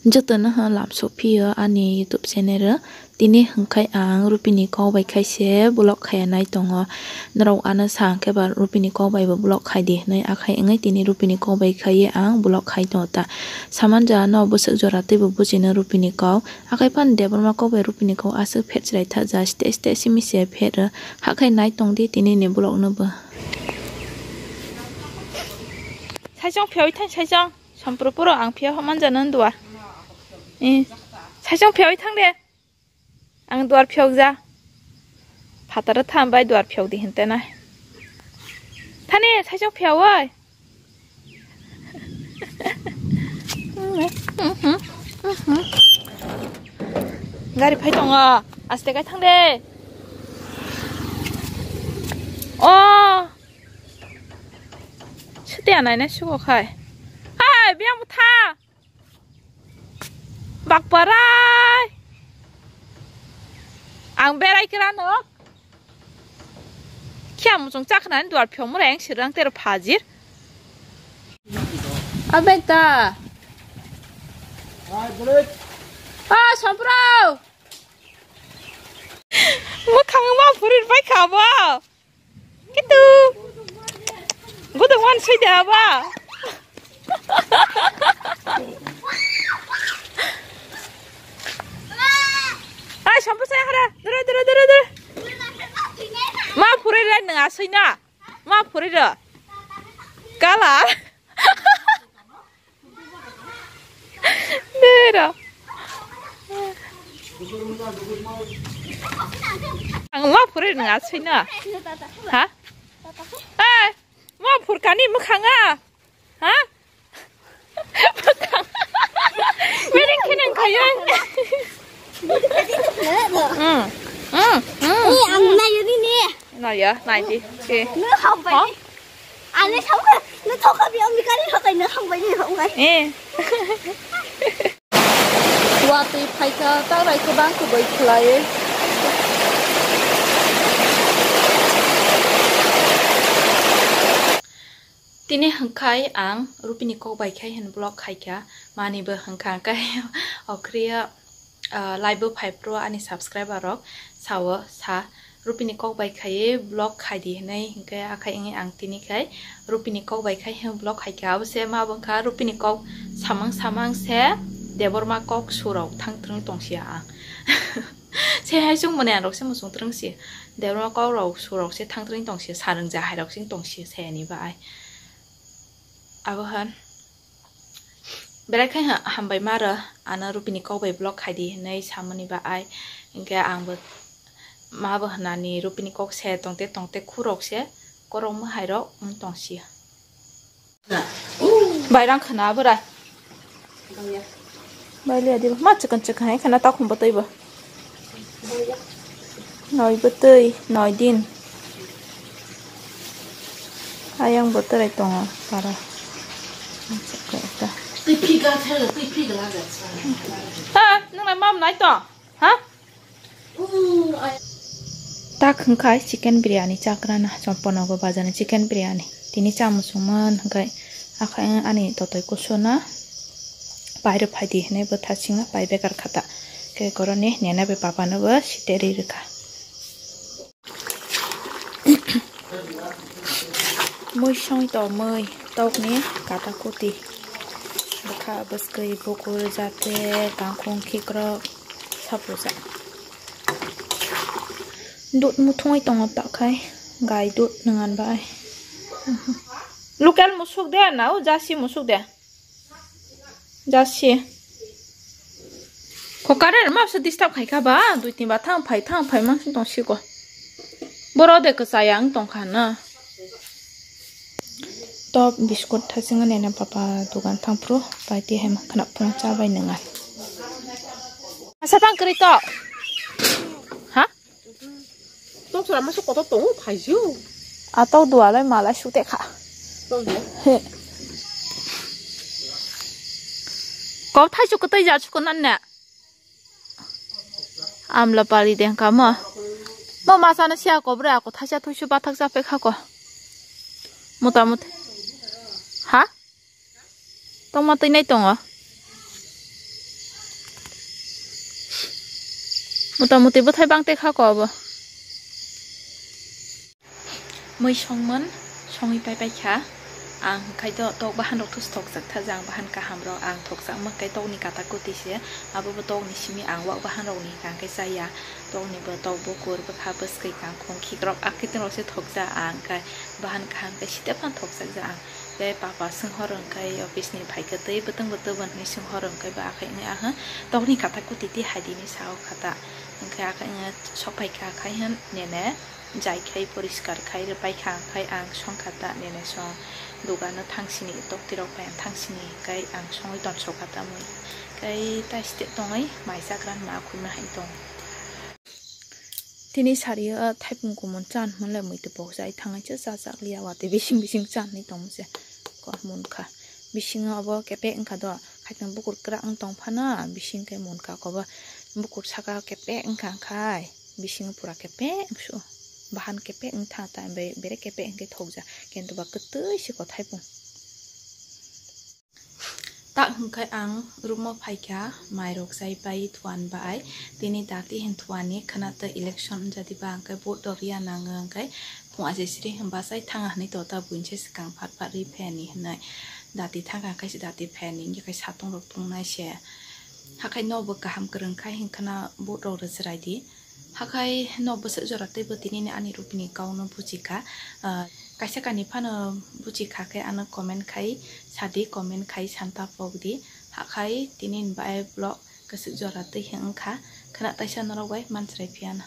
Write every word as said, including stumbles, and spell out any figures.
Jotono ha lam sokphio ani YouTube channel o. Tini hwnkhe ang Rupini kok bai khaise vlog khaya nai tongo. Norok ano sa hwnkhe ba Rupini kok bai bo vlog khai di hinwi akhai wngwi tini Rupini kok bai khaiwi ang vlog khai tongo ta. Saman ja no bwswk jora teibo buchino Rupini kok. Akhai phano Debbarma kok bai Rupini kok aswk phet chwrai tha ja ste ste simi se phet rw. Hakhai nai tong di tini ni vlog no bo. Saichung phiyawi thang saichung. Sampru puro ang phiya hok manjano duar. Eh, saichung phiyawi thang de. Ang duar phiyok ja. Phataro tham bai duar phiyok di hinte na. Thani saichung phiyawi. Gari phai tongo. Aste kai thang de. Oh. Sete anai na sugo khai. Hai, biang butha. Bakparai. Ang berai kira no. Kya muchung chakna ni duar phiyong mura yang sirang tero phajir. Abenta. Ah, Sampro. Mukhang ma phurir bai khabo. Kitu. Gudu wan sui da ba. Ai, shampoo saya hara. Dura, dura, dura, dura. Ma phurir lai nang asui na. Ma phurir. Kala. Dera. Ang ma phuri nang asui na. Ha? Eh, ma phurkani mwkhanga. Ha? Mering khenang khayang. Hmm. Hmm. Hmm. Ni ang nayo ni ni. Nayo, nai di. Okay. Nung hau bai. Ha? Ani thangkha, no thokha bi amni kari thokai no thangbai ni thangbai. Eh. Watwi phaikha, tangrai kwbang kwbai khlai. Tini hwnkhai ang Rupini kok bai khai hin vlog khaikha, mani bo hwnkhai okhriya. Ah, live bo phai phuru ani subscriber rok sao sa Rupini kok bai khaiwi vlog khai di hinwi, hinkhe akhai wngwi ang tini khai Rupini kok bai khai vlog khai kha. Abo se ma bo wngkha Rupini kok samang samang se Debbarma kok surok thang twrwng tong sia ang. Se hai chwng mani ang rok se muchung twrwng si Debbarma kok rok surok se thang twrwng tong sia, sarwng ja hai rok se tong sia se ani ba ai. Abo han. Belai khe ha-, hambai ma rw, ano Rupini kok bai vlog khai di hinwi samani ba ai. Hinkhe ang bo ma bo hwnani Rupini kok se tongte tongte khurok se korokma hai rok wng tong si. Bai rang khna bwrai. Bai le di ma chikon chikon hai khna ta khum bwtwi bo. Noi bwtwi, noi din. Ayang bo twrai tongo para. Twi phi ga thang, twi phi ga laga. Ha, nung lai mam nai to? Ha? Tak hwnkha chicken biryani chakrana, chomponogo bajani chicken biryani. Tini chamung songmani hwnkhe akhai ani totoi kusuna. Pairw phaidi hinwi bwtha singna pai bekar khata. Khe koroni nena bai papano bo site ri rwkha. Mui song to mui tokni kata kuti. Bwkha bwskwi bukur jate kangkhung khikrok sapusa. Dut muthungwi tongo takhai gai dut nwngan bai. Local musuk de na o jasi musuk de. Jasi. Kokare ma se disturb khai kha ba, dui tin ba thang phai, thang phai mang si tong si ko. Boro de kwchaya wng tong kha na. Top biskut thasing nene papa dogan thang phuru pai ti hai ma khna phung cha bai nwnga. Asa pang kwrwi to. Ha? Tok sora masa kotor tongo, phaisio. A tok dua lai malai su te kha. Tok dua. He. Kok thai su kwtwi ja su ko nan ne. Amla pali de kha mo. Mo masa na sia ko bre ako thaisa thuisu bathak cha pe kha ko. Mota mot. Ha? Tongma twi nai tongo. Motamuti bwthai bang tei kha ko abo. Mui songmon, songwi pai pai kha. Ang khai do tok bahan rok thus thokjak tha jang bahan kaham rok ang thokjak ma kai tok ni kata kuti se. Abo bo tok ni simi ang wak bahan rok ni kang kai chaya. Tok ni bo tok bukur bwkha bwskai kangkhong khikrok akhe tin rok se thokjak ang kai bahan kaham kai site phan thokjak ja ang. Tei papa swnghor wngkai office ni phaikhe tei bwtwng bwtwng bwnwi swnghor wngkai ba akhai wngwi aha tokni kata kuti ti hai dini sao khata. Wngkhe akhai wngwi sok phaikha akhai hwn nene jaikhai poriskar khai rwpai kha khai ang songkha ta nene song dogano thangsini toktirok bai ang thangsini kai ang songwi tonsokha ta mui kai taiste tongwi mai chagra ma khumna hai tong. Tini sari o thaipung kumun chan hwnle mui tubok jai thangai cha cha chak liya watwi bising bising chan ni tong se ko munkha bisingo obo kepek wngkha do khaitang bukur kwrak wng tong phano bising khe munkha kobo bukur saka kepek wngkha khai bisingo pura kepek wngsu bahan kepek wngtha ta bai bere kepek wngkhe thokja kintu ba kwtwi se ko thaipung. Tak hwnkhe ang room o phaikha, mairok chai pai thuan bai. Tini dati hin thuani khwna tei election wngja diba hwnkhe vote rw ya nango hwnkhe phung achaisiri hwnba chai thanga hwnwi tota buini se swkang phat phat rwi phani hwnwi. Dati thangkha hwnkhe se dati phani wngya khai satung rok tongnai se. Hakhai nokbo kaham kwrwng khai hwnkhana vote rok rwchwrai di. Hakhai no bwswk jora teibo tinini ani rupini kokno buji kha. Ah, kaisa kani phano buji kha khe ano comment khai sadi, comment khai santa pokdi. Hakhai tinini bai vlog kwswk jora twi wngkha. Khwna taisa norok bai manchwrai phiyana.